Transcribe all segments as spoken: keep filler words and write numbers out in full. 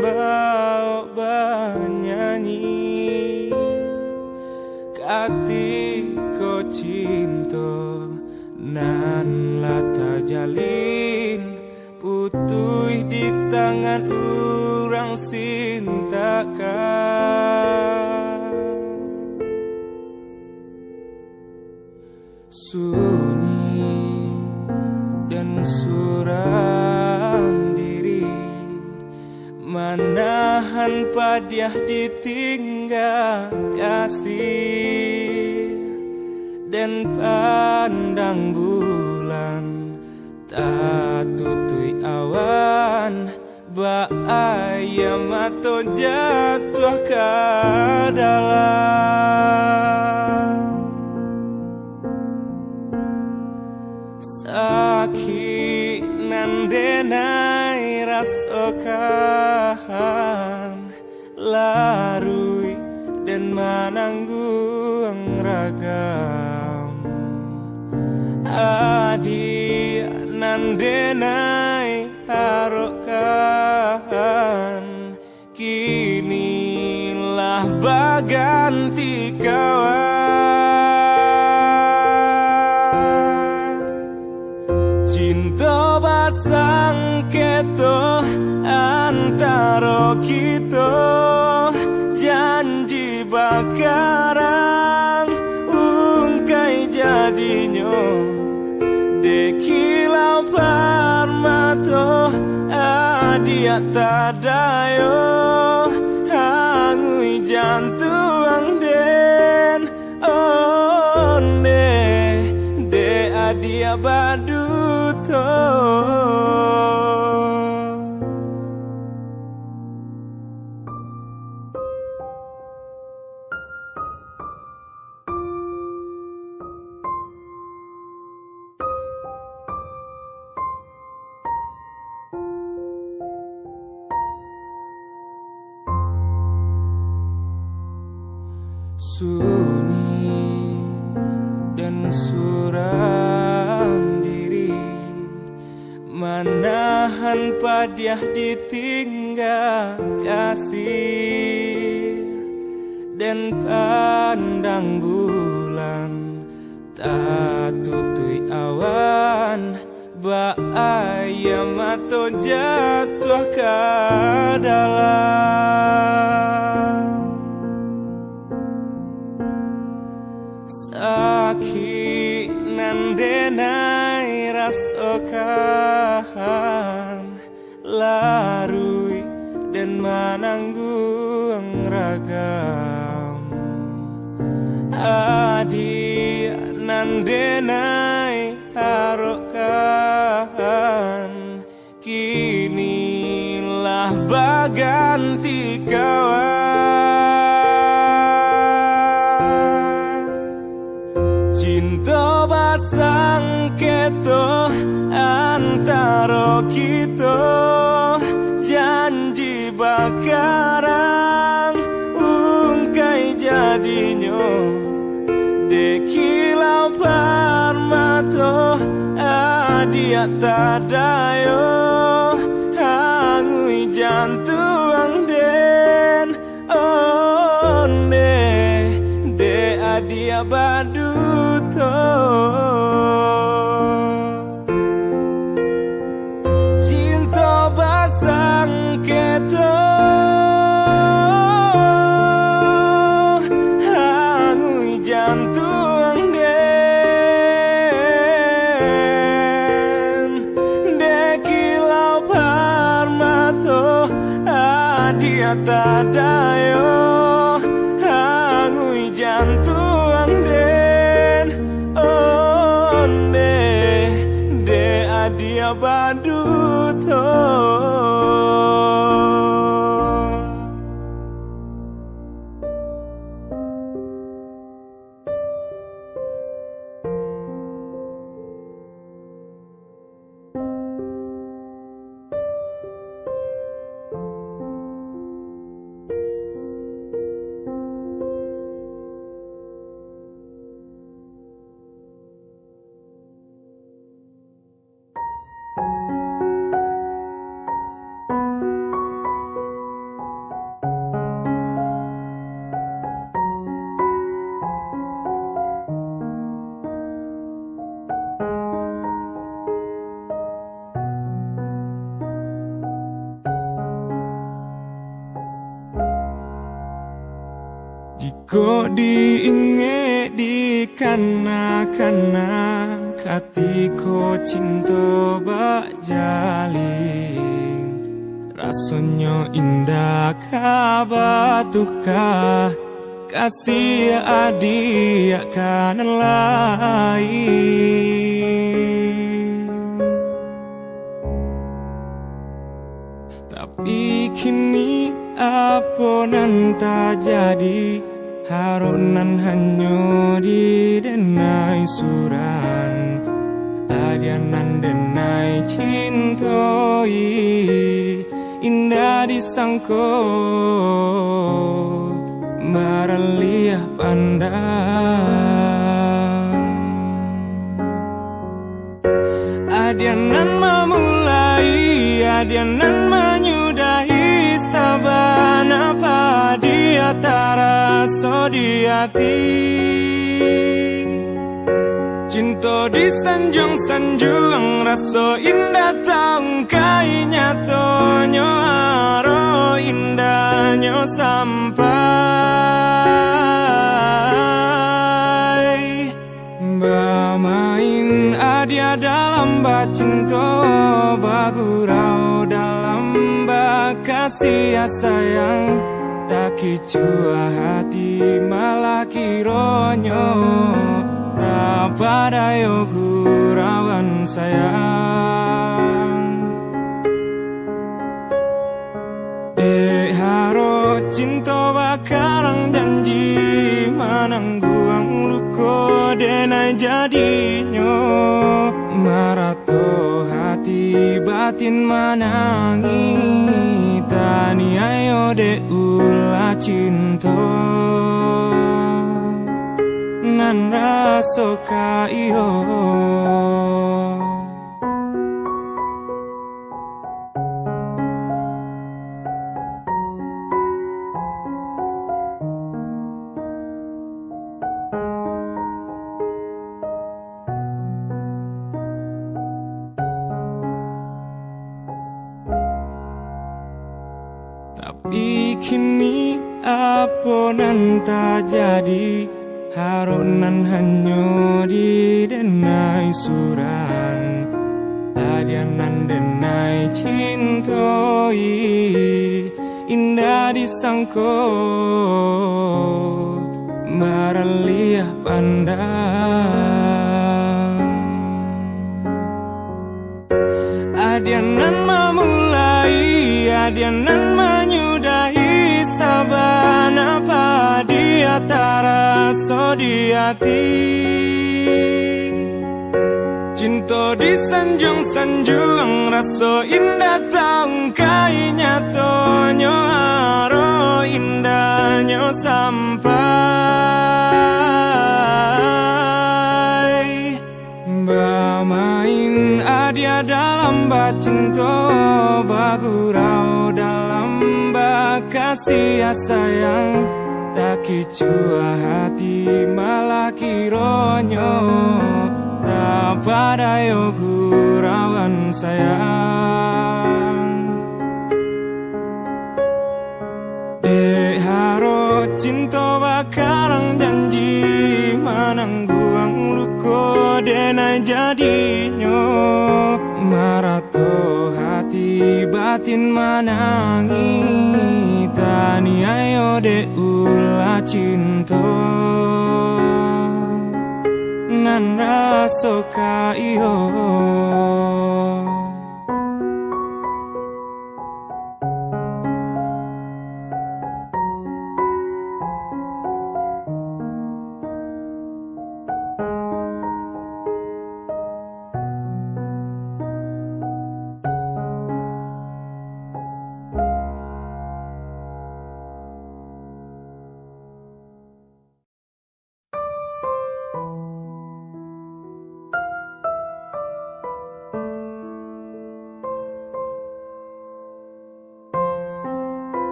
Baok banyanyi, katiko cinto nan lah tajalin, putuih di tangan urang sintakan. Sunyi dan surang diri, manahan padiah ditingga kasih, dan pandang bulan tatutuik awan, bak aia mato jatuah ka dalam. Sakik nan denai rasokan, laruik den manangguang ragam. Adiak nan denai harokkan, kini lah baganti kawan. Cinto basangketo antaro kito, janji bakarang ungkai jadinyo. Dek kilau parmato, adiak tadayo, hangui jantuang den, ondeh, dek adiak baduto. Sunyi dan surang diri, manahan padiah ditingga kasih, dan pandang bulan tatutuik awan, bak aia mato jatuah ka dalam. Sakik nan denai rasokan, laruik den manangguang ragam. Adiak nan denai harokkan, kini lah baganti kawan. Cinto basangketo antaro kito, janji bakarang ungkai jadinyo. Dek kilau parmato, adiak tadayo, hangui jantuang den, ondeh, dek adiak baduto. Cinto basangketo, hangui jantuang den. Dek kilau parmato, adiak tadayo, hangui jantuang den. Jikok diingek dikana-kana, katiko cinto bak jalin, rasonyo indak ka batuka, kasih adiak ka nan lain. Tapi kini apo nan tajadi? Harok nan hanyo di denai surang, adiak nan denai cintoi, indak disangko baraliah pandang. Adiak nan mamulai, adiak nan manyudahi, sabana padiah taraso di ati. Cinto disanjuang-sanjuang, raso indak taungkai, nyatonyo aro indaknyo sampai. Bamain adia dalam bacinto, bagurau dalam bakasiah sayang, takicuah hati malah kironyo tapadayo gurauan sayang. Dek harok cinto bakarang, janji manangguang luko denai jadinyo. Marato hati batin manangih, taniayo dek ulah cinto nan raso ka iyo. Tapi kini apo nan tajadi? Harok nan hanyo di denai surang, adiak nan denai cintoi, indak disangko baraliah pandang. Adiak nan mamulai, adiak nan manyudahi, sabana padiah taraso di ati. Cinto disanjuang-sanjuang, raso indak taungkai, nyatonyo aro indaknyo sampai. Bamain adia dalam bacinto, bagurau dalam bakasiah sayang, takicuah hati malah kironyo tapadayo gurauan sayang. Dek harok cinto bakarang, janji manangguang luko denai jadinyo. Marato hati batin manangih, taniayo dek ulah cinto nan raso ka iyo.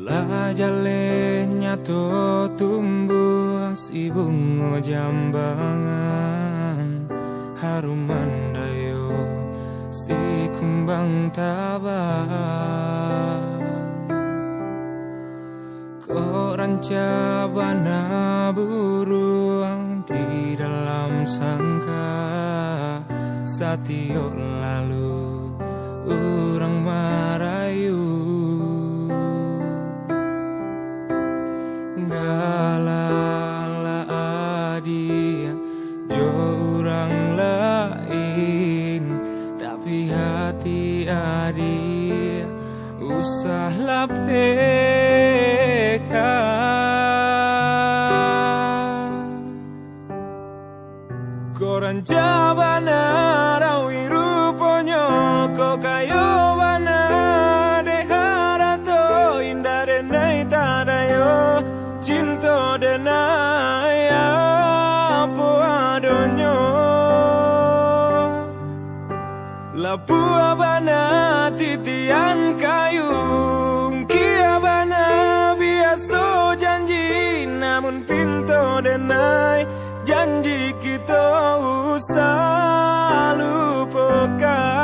Lah jaleh nyato tumbuah si bungo jambangan, tabang. Kok rancak bana buruang di dalam sangka, satiok lalu urang marayu. Galak lah adiak jo urang lain, tapi hati adiak usah lapehkan. Kok rancak bana rawi ruponyo, kok kayo bana dek harato, indak denai tadayo cinto denai apo adonyo. Lapuah bana titian kayu, ungkia bana biaso janji, namun pinto denai janji kito usah lupokan.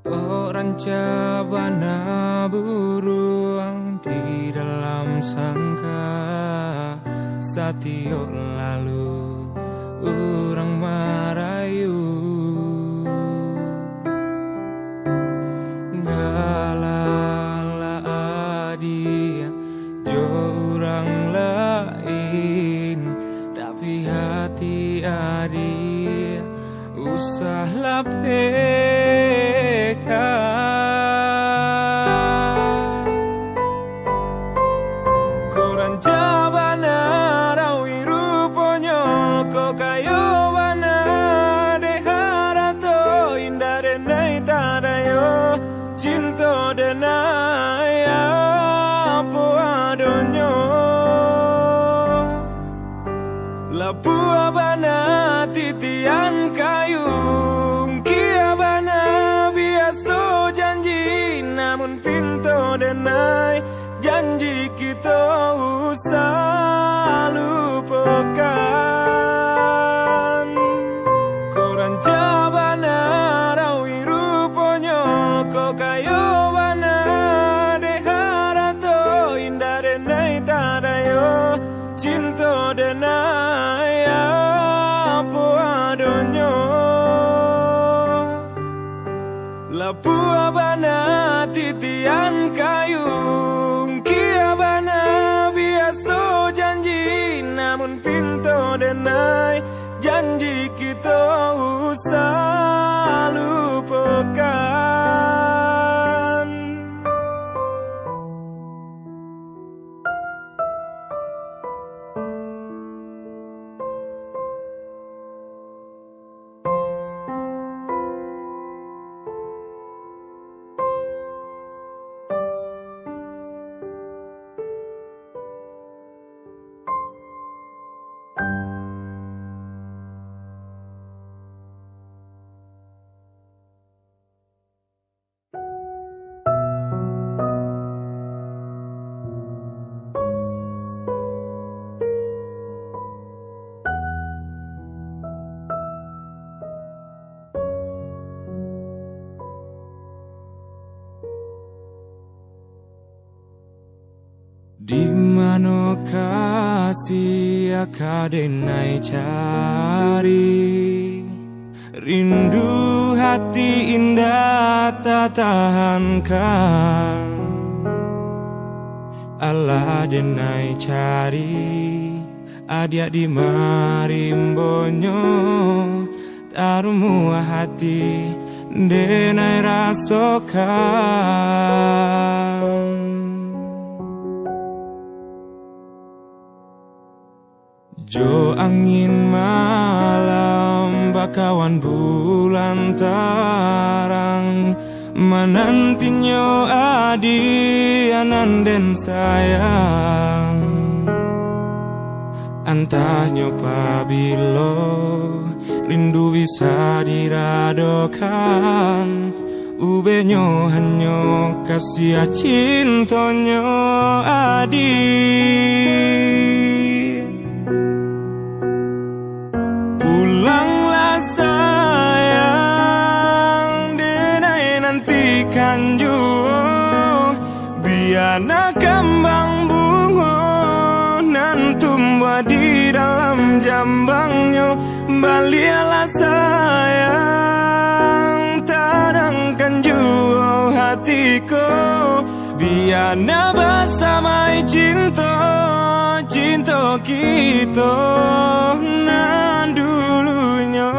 Kok rancak bana buruang di dalam sangka, satiok lalu urang marayu. Galak lah adiak jo urang lain, tapi hati adiak usah lapehkan. Kok rancak bana rawi ruponyo, kok kayo bana dek harato, indak denai tadayo cinto denai apo adonyo. Lapuah bana titian kayu, ungkia bana biaso janji, namun pinto denai janji kito usah lupokan. Kok rancak bana rawi ruponyo, kok kayo bana dek harato, indak denai tadayo cinto denai apo adonyo. Lapuah bana titian kayu, ungkia bana biaso janji, namun pinto denai janji kito usah lupokan. Di mano kasih ka denai cari? Rindu hati indak tatahankan. Alah denai cari, adiak di marimbonyo, tarumuah hati denai rasokan. Jo angin malam bakawan bulan tarang, manantinyo adiak nan den sayang. Antahnyo pabilo rindu bisa diradokan, ubenyo hanyo kasiah cintonyo adiak. Pulanglah sayang, denai nantikan juo. Bia na kambang bungo nan tumbuah di dalam jambangnyo. Baliaklah sayang, tanangkan juo hati ko. Bia na basamai cinto, cinto kito nan dulunyo.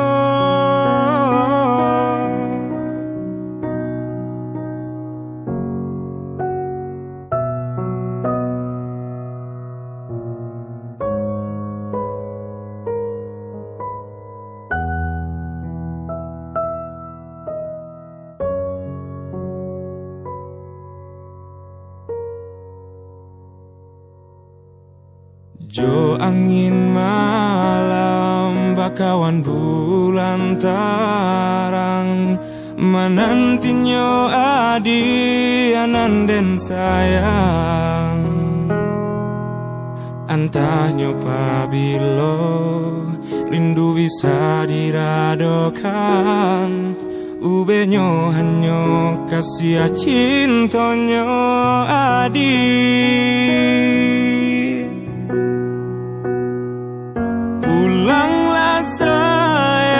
Jo angin malam bakawan bulan tarang, manantinyo adiak nan den sayang. Antahnyo pabilo rindu bisa diradokan, ubenyo hanyo kasiah cintonyo adiak. Pulanglah sayang,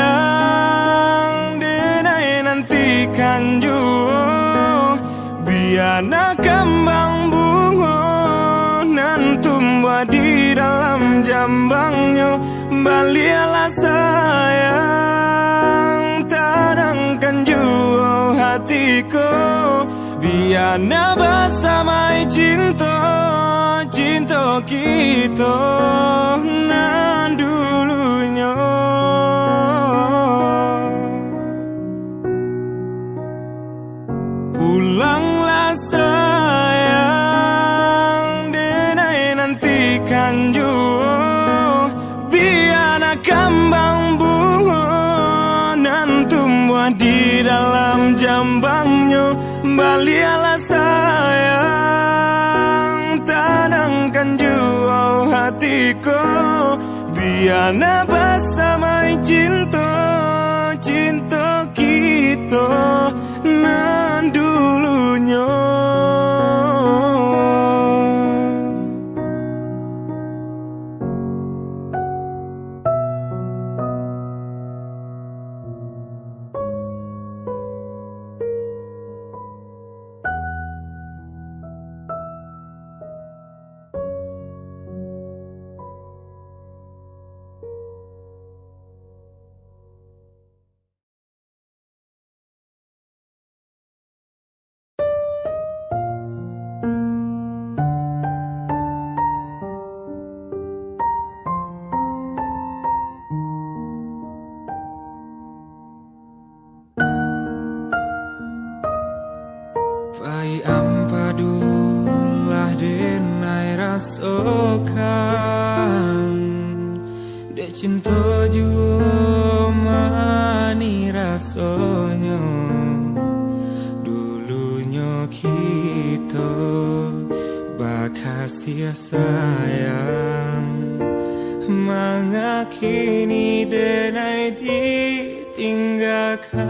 denai nantikan juo. Bia na kambang bungo nan tumbuah di dalam jambangnyo. Baliaklah sayang, tanangkan juo hati ko. Bia na basamai cinto, cinto kito nan dulunyo. Pulanglah sayang, denai nantikan juo. Bia na kambang bungo nan tumbuah di dalam jambangnyo. Baliaklah sayang, tanangkan juo hati ko. Bia na basamai cinto, cinto kito nan dulunyo. Pai ampadulah denai rasokan, dek cinto juo manih rasonyo. Dulunyo kito bakasiah sayang, manga kini denai ditinggakan.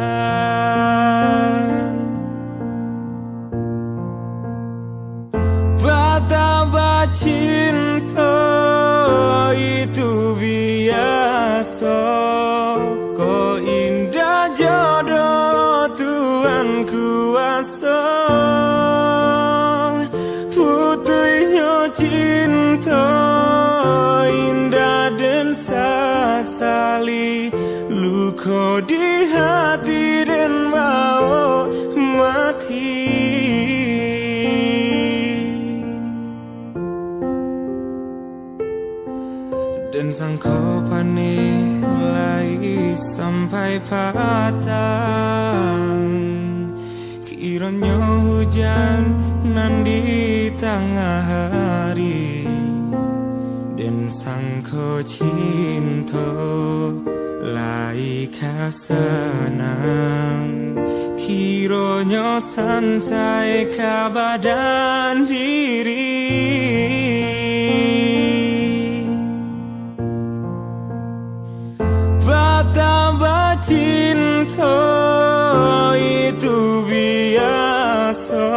Patah bacinto itu biaso, ko indak jodoh Tuhan kuaso. Putuihnyo cinto indak den sasali, luko di hati den bao mati. Den Sangko paneh lai sampai patang, kironyo hujan nan di tangah ari, den sangko cinto lai ka sanang, kironyo sansai ka badan diri. Patah bacinto itu biaso,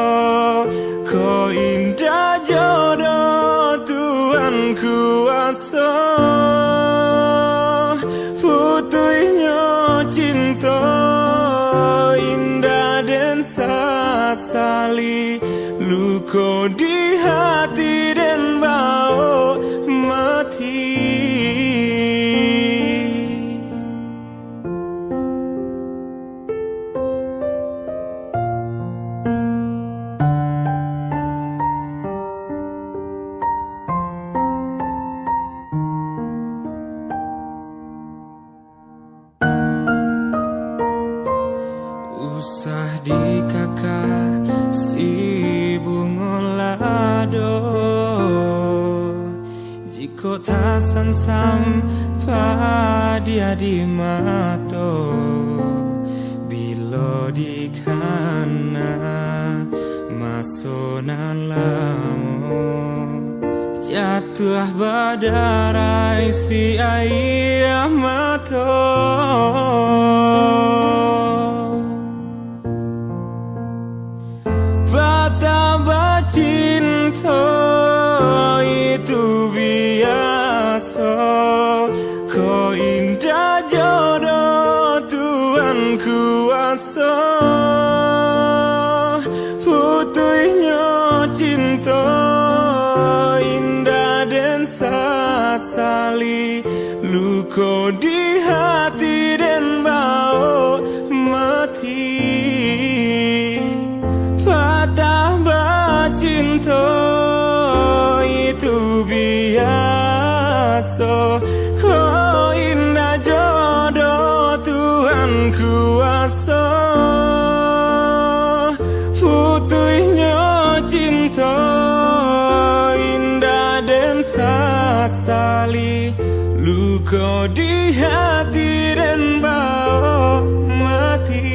ko indak jodoh Tuhan kuaso. Putuihnyo cinto indak den sasali, luko di hati den bao mati. Usah dikakasi bungo lado, jikok tasansam padiah di mato, bilo dikana maso nan lamo, jatuah badarai si aia mato. Patah bacinto itu biaso, ko indak jodoh Tuhan kuaso. Putuihnyo cinto indak den sasali, luko di hati den bao mati. Patah bacinto itu biaso, ko indak jodoh Tuhan kuaso. Putuihnyo cinto indak den sasali, luko di hati den bao mati.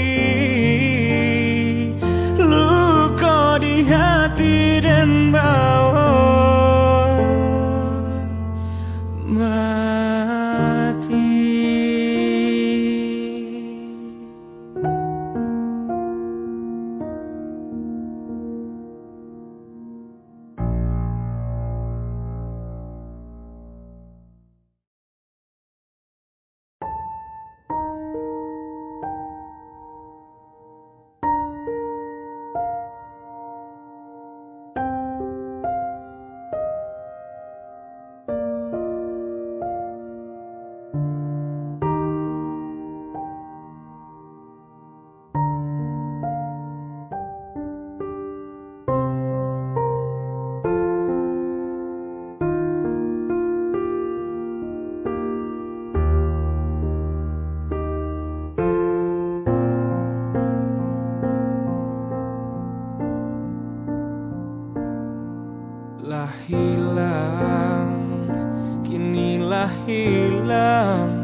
Luko di hati den bao mati. Lah hilang, kini lah hilang.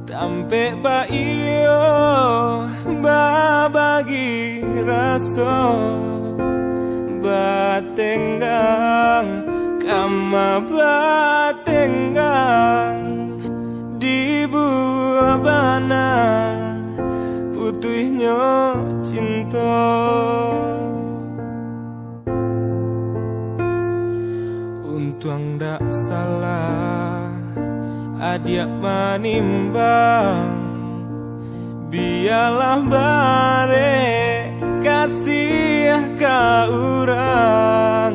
Tampek baiyo babagi raso, batenggang kama batenggang, dibuah bana putuihnyo cinto. Untuang dak salah adiak manimbang, bialah barek kasiah ka urang,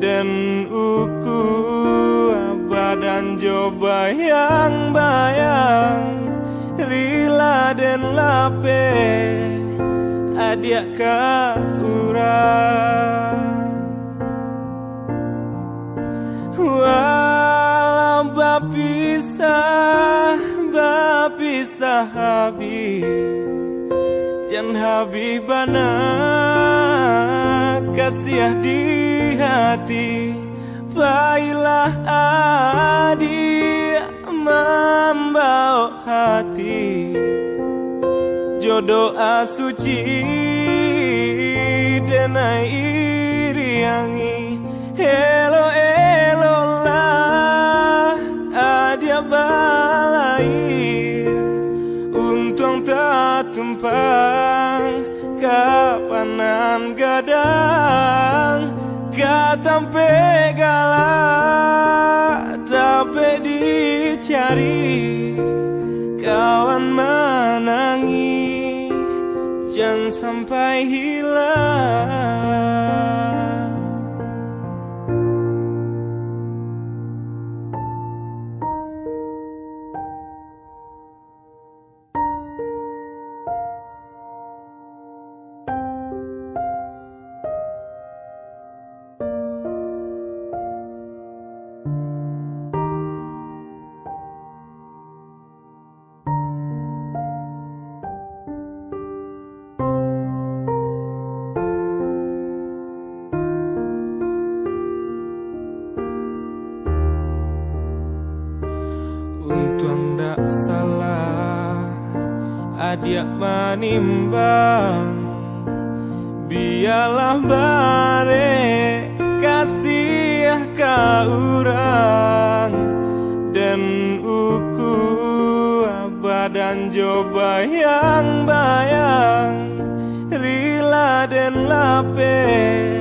den ukua badan jo bayang-bayang, rila den lapeh adiak ka urang. Walau Jan habih bana kasiah di hati, pailah adiak mambao hati. Jo doa suci denai iriangi, elok-eloklah adiak balair, untuang tatumpang ka panan gadang, ka tampek galak dapek dicari, kawan manangih jan sampai hilang. Untuang dak salah adiak manimbang, bialah barek kasiah ka urang, den ukua badan jo bayang-bayang, rila den lapeh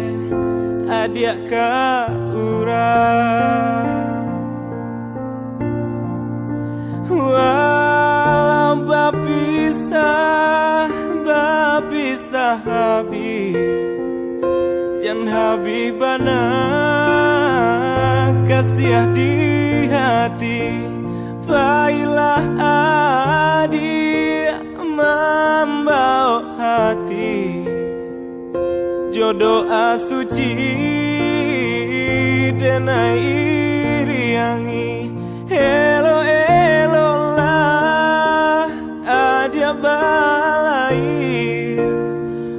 adiak ka urang. Walau bapisah, bapisah habih, jan habih bana kasiah di hati, pailah adiak mambao hati. Jo doa suci denai iriangi, elok-eloklah adiak balair,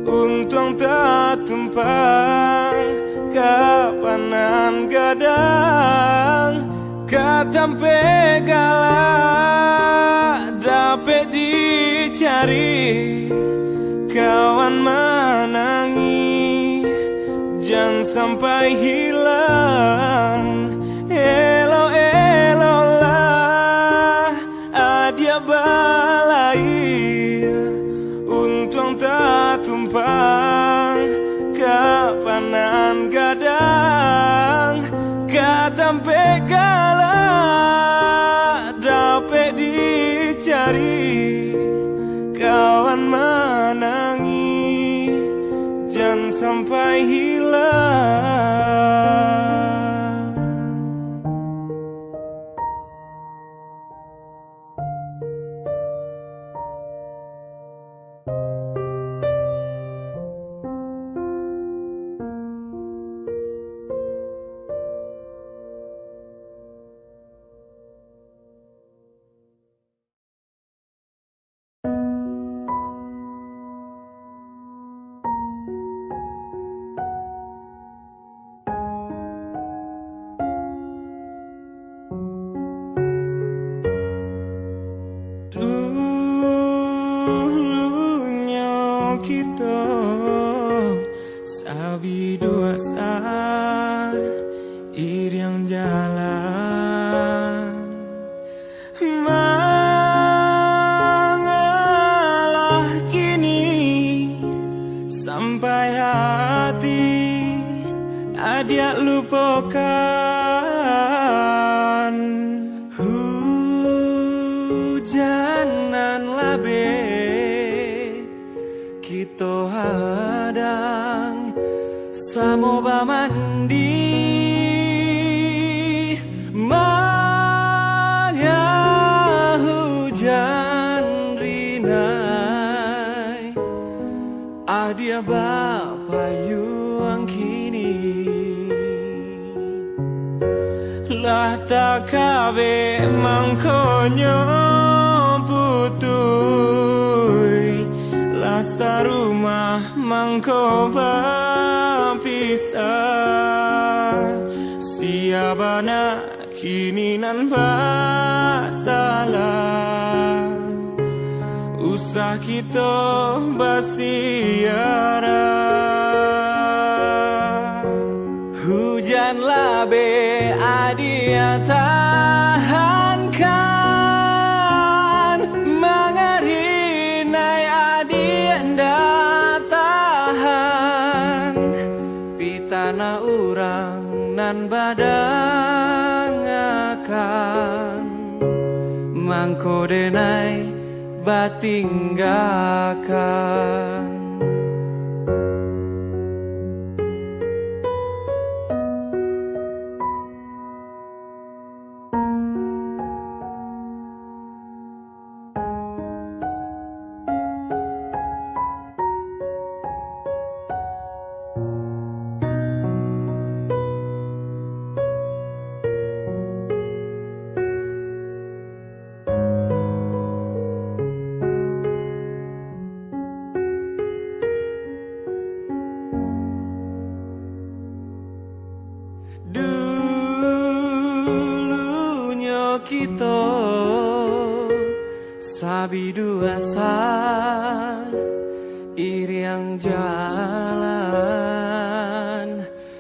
untuang tatumpang ka panan gadang, ka tampek galak dapek dicari, kawan manangih jan sampai hilang, elok-eloklah adiak balair, untuang tatumpang ka panan gadang, ka tampek galak dapek dicari, kawan manangih jan sampai hilang. Dulunyo kito sabiduak sairiang jalan. Mangalah kini sampai hati adiak lupokan. Hujan nan labeh kito hadang samo bamandi, manga hujan rinai, adiak bapayuang kini. Lah takabek mangkonyo putuih, Sarumah mangko bapisah, sia bana kini nan basalah, usah kito basiarah. Hujan labek adia tahankan, mangarinai adia ndak tahan, pitanah urang nan badangakan, mangko denai batinggakan. Dulunyo kito sabidua sairiang jalan,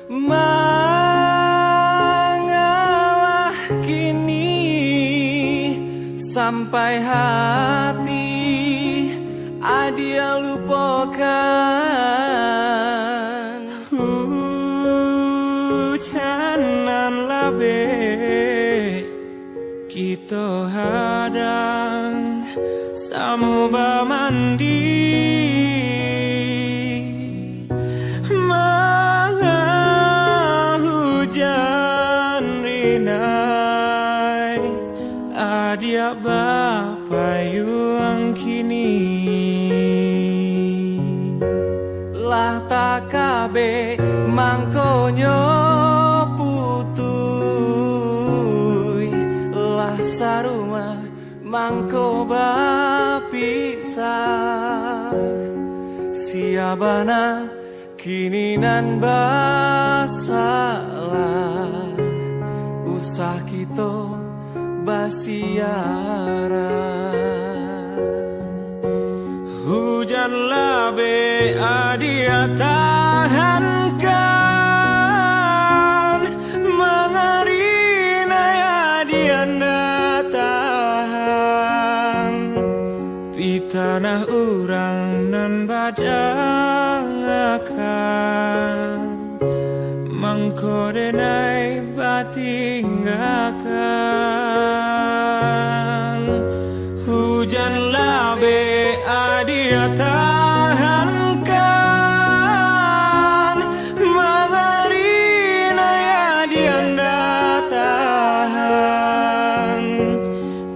mangalah kini sampai hati adia lupokan. Hujan nan labek kito hadang, samo bamandi, manga hujan rinai, adiak bapayuang kini. Lah takabek mangkonyo putuih, lah sarumah mangko bapisah. Sia bana kini nan basalah, usah kito basiarah. Hujan labek adia tahankan, mangarinai adia ndak tahan, pitanah urang nan badangakan, mangko denai batinggakan. Hujan labek adia tahankan, mangarinai adia ndak tahan,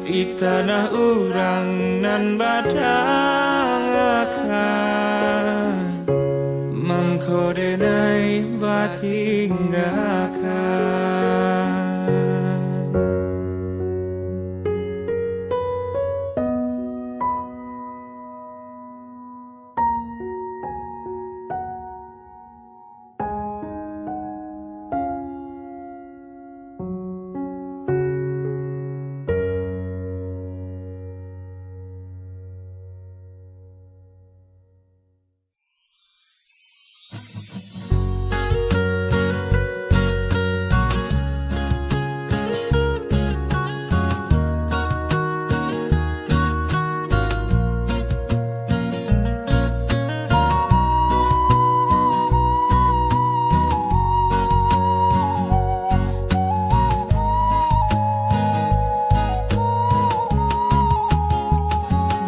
pitanah urang nan badangakan, mangko denai batinggakan.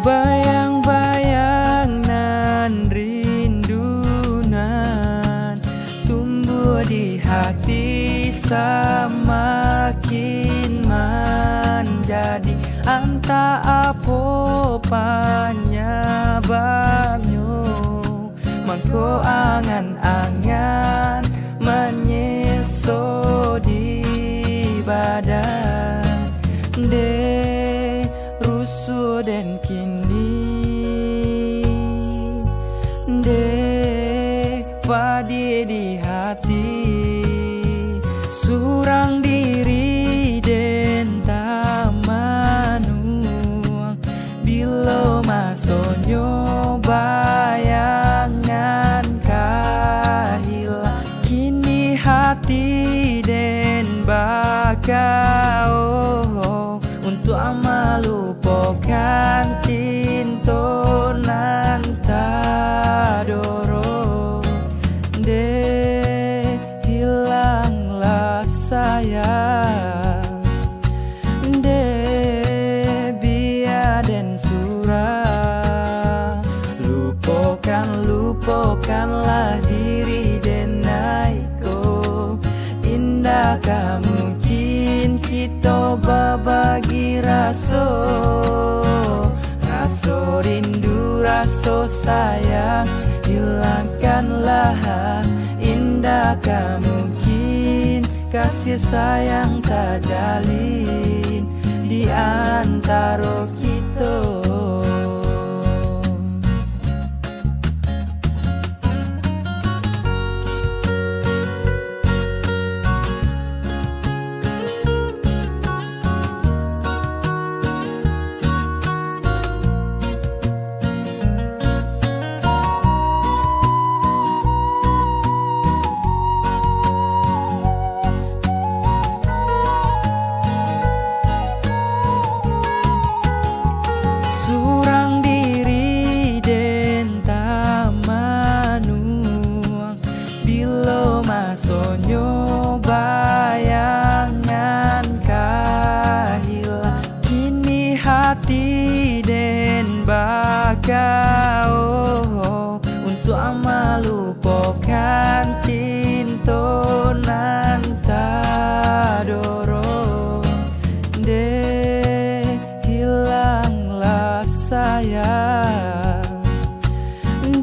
Bayang-bayang nan rindu nan tumbuah di hati samakin manjadi. Antah apo panyababnyo, mangko angan-angan manyeso di badan. Dek rusuah den kini, hati, surang diri den tamanuang. Bilo masonyo bayangan ka hilang, kini hati den bakawo, untuak malupokan cinto nan tadorong. Deh, hilanglah sayang. Deh, bia den surang. Lupokan, lupokanlah diri den, ai ko. Indak ka mungkin kito babagi raso. Raso rindu, raso sayang, hilangkanlah. Indak ka mungkin kasih sayang tajalin di antaro kito. Surang diri den tamanuang, bilo masonyo bayangan ka hilang. Kini hati den bakawo, untuak malupokan cinto nan tadorong. Deh, hilanglah sayang.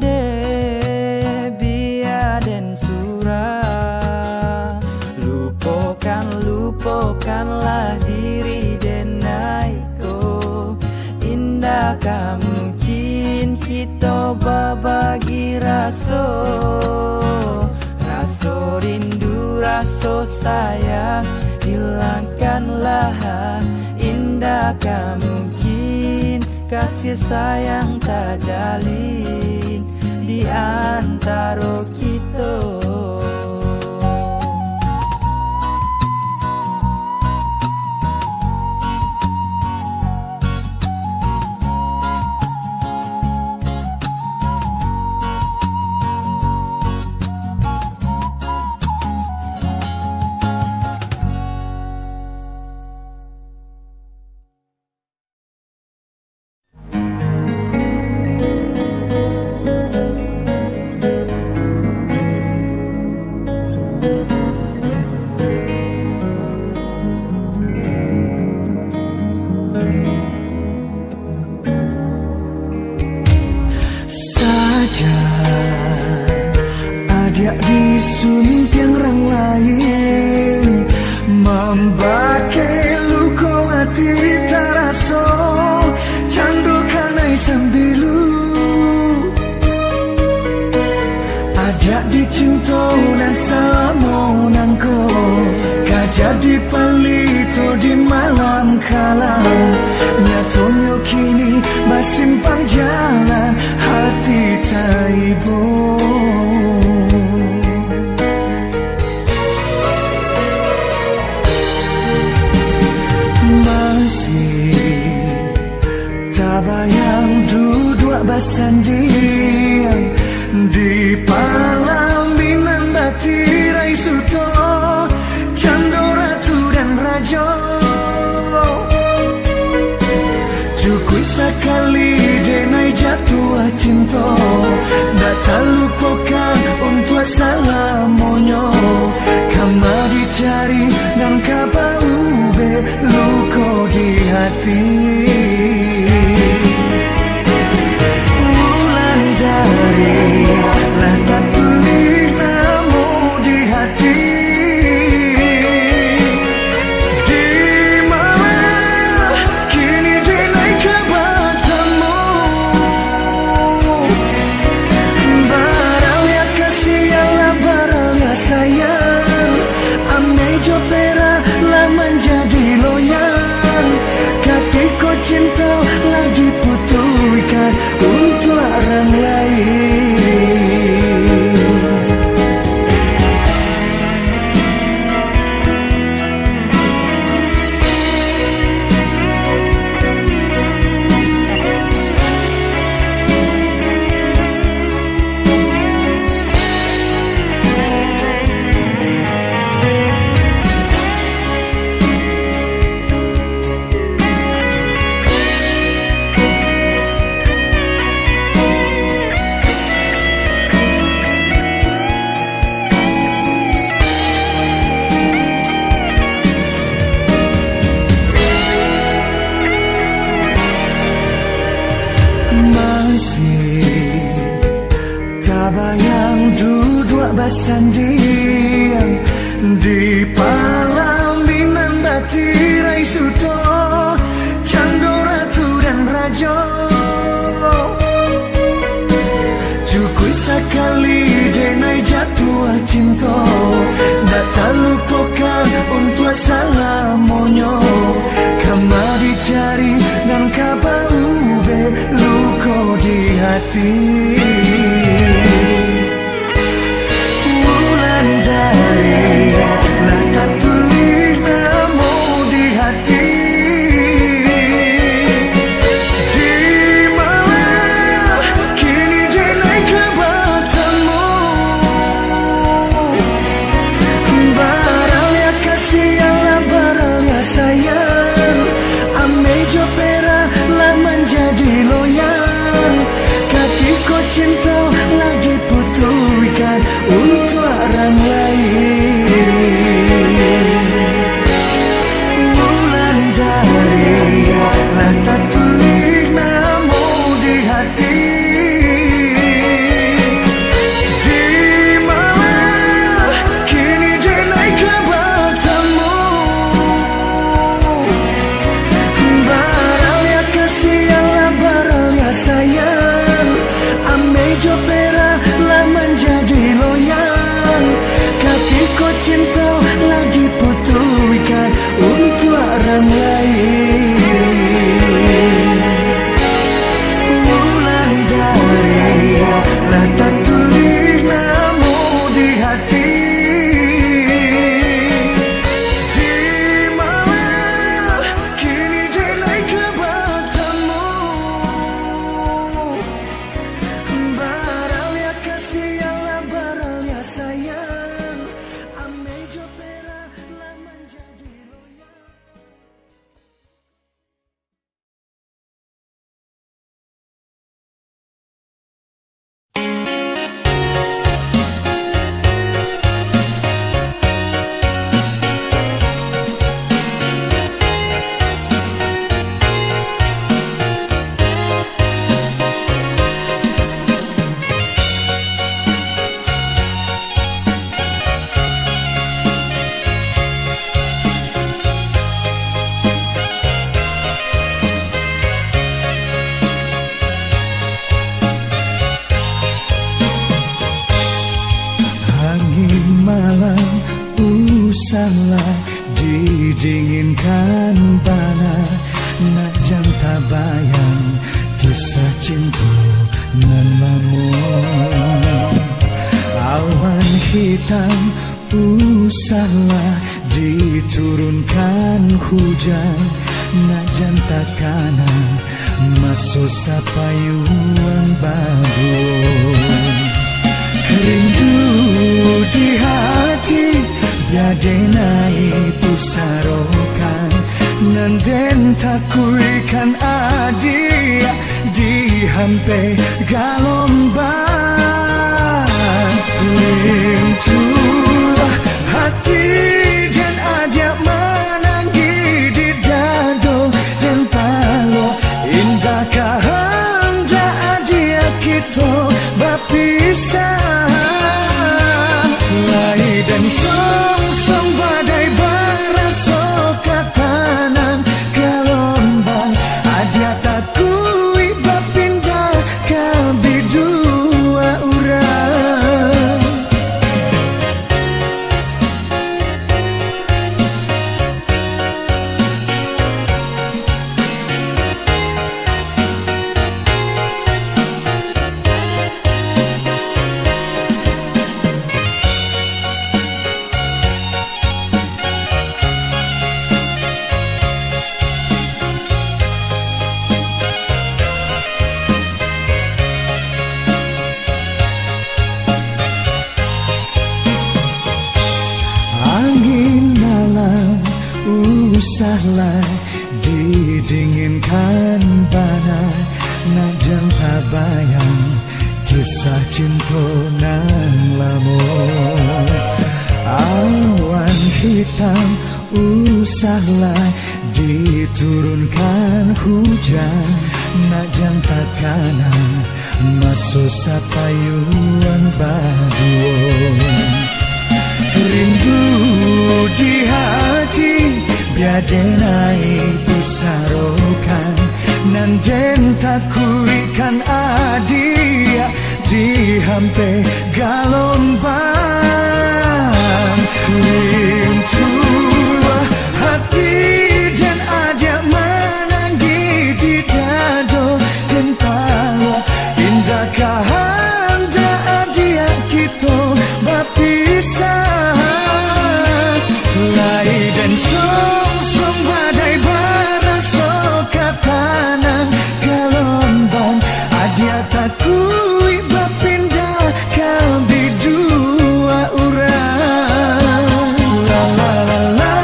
Deh, bia den surang. Lupokan, lupokanlah diri den, ai ko. Indak ka mungkin kito babagi raso. Raso rindu, raso sayang, hilangkanlah. Indak ka mungkin kasih sayang tajalin di antaro kito. Sajan adiak disuntiang rang lain, mambakeh luko ati taraso, cando kanai sambilu. Adiak dicinto nan salamo nangko, ka jadi palito di malam kalam. Nyatonyo kini basimpang jalan, hati taibo. Masih tabayang duduak basandiang di palaminan batirai suto, cando ratu dan rajo. Cukuik sakali denai jatuah cinto, ndak talupokan untuak salamonyo. Kama dicari nan ka baubek luko di hati. Wulandari lah tatulih namo di hati. Di malah kini denai ka batamu. Baralia kasih Allah, baralia sayang. Sandiang di palaminan batirai suto, cando ratu dan rajo. Cukuik sakali denai jatuah cinto, ndak talupokan untuak salamonyo. Kama dicari nan ka baubek luko di hati. Wulandari lah tatulih namo di hati. Di malam kini denai ka batamu. Baralia kasih alah baralia sayang. Ameh jo perak lah manjadi loyang. Katiko cinto lah diputuihkan untuak urang lain. Wulandari lah tatulih namo di hati. Di malam kini denai ka batamu. Baralia kasih alah baralia sayang. Ameh jo perak lah manjadi loyang. Katiko cinto lah diputuihkan untuak urang lain. Wulandari lah tatulih namo di hati. Di malam kini denai ka batamu. Baralia kasih alah baralia sayang. Ameh jo perak lah manjadi loyang. Angin malam usahlah didinginkan bana, nak jan tabayang kisah cinto nan lamo. Awan hitam usahlah diturunkan hujan, nak jan takana maso sapayuang bado. Rindu di hati, bia denai pusarokan, nan den takuikan adiak di hampek galombang. Lintuah hati den adiak manangih di dado den palo. Indah kahandak adiak kito bapisah. Lai den songsong badai baraso ka tanang galombang. Adiak takuik bapindah ka bidua urang. Angin malam usahlah didinginkan bana, nak jan tabayang kisah cinto nan lamo. Awan hitam usahlah diturunkan hujan, nak jan takana Maso sapayuang baduo. Rindu di hati, bia den ai pusarokan. Nan den takuikkan adiak dihampeh galombang. Lintuah hati den adiak manangih di dado den paluah. Indah kahandak adiak kito bapisah. Lai den songsong badai baraso ka tanang galombang. Adiak takuik bapindah ka bidua urang. La la la la,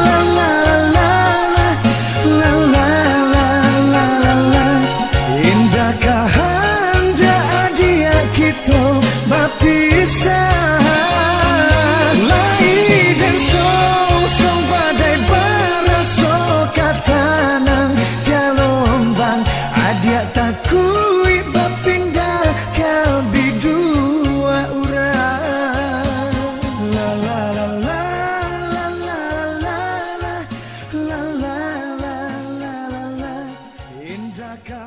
la la la la, la la la la la. Indah kahandak adiak kito bapisah. Lai den songsong badai baraso ka tanang galombang. Adiak takuik bapindah ka bidua urang. La la la la, la la la la, la la la la la la. Indah ka